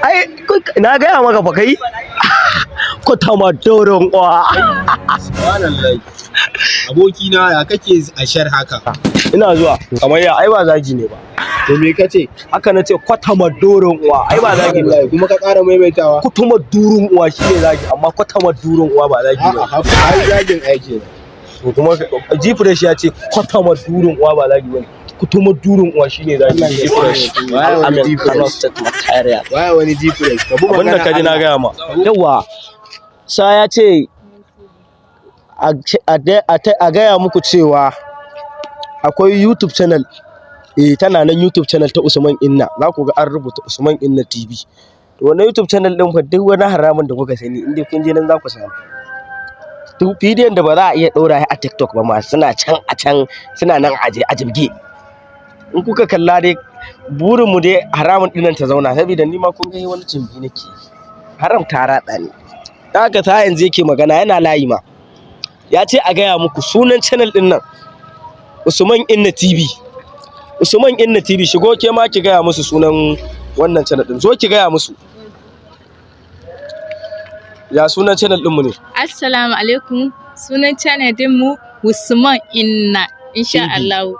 Ai na gaya maka fa kai. Kwatama doron uwa. Subhanallah. Abokina, ya kake ashar haka? Ina zuwa. Kamar ya? Ai ba zagi ne ba. To me kace? Haka na ce, kwatama doron uwa. Ai ba zagi ne. Subhanallah, kuma ka ƙara maimaitawa. Kutuma durun uwa shine zagi, amma kwatama durun uwa ba zagi A'a, ne. haka ai zagin aiki ne. To kuma G-Fresh ya ce kwatama durun uwa ba zagi bane. Kutuma durun uwa shine zagi. Allah ya G-Fresh. Waye wani Amin. G-Fresh? Kano State material. Waye wani G-Fresh? Ka bi Abinda magana ka ji na Allah. gaya ma. Yawa. Sa ya ce a gaya muku cewa akwai YouTube channel, eh, tana nan, YouTube channel ta Usman Inna. Za ku ga an rubuta Usman Inna TV. To wannan YouTube channel din fa, duk wani haramun da kuka sani, in dai kun je nan za ku samu. Duk bidiyon da ba za a iya ɗora shi a TikTok ba ma, suna can a can, suna nan aje a jibge. In kuka kalla dai, burin mu dai haramun dinnan ta zauna, saboda ni ma kun ga wani cimbi nake, haram ta ratsa ni. Dan haka ta yanzu yake magana, yana layi ma, ya ce a gaya muku sunan channel din nan Usman Inna TV, Usman Inna TV. Shigo ke ma ki gaya musu sunan wannan channel din. Zo ki gaya musu, ya sunan channel din mu ne? Assalamu alaikum. Sunan channel dinmu Usman Inna. Insha TV. Allah.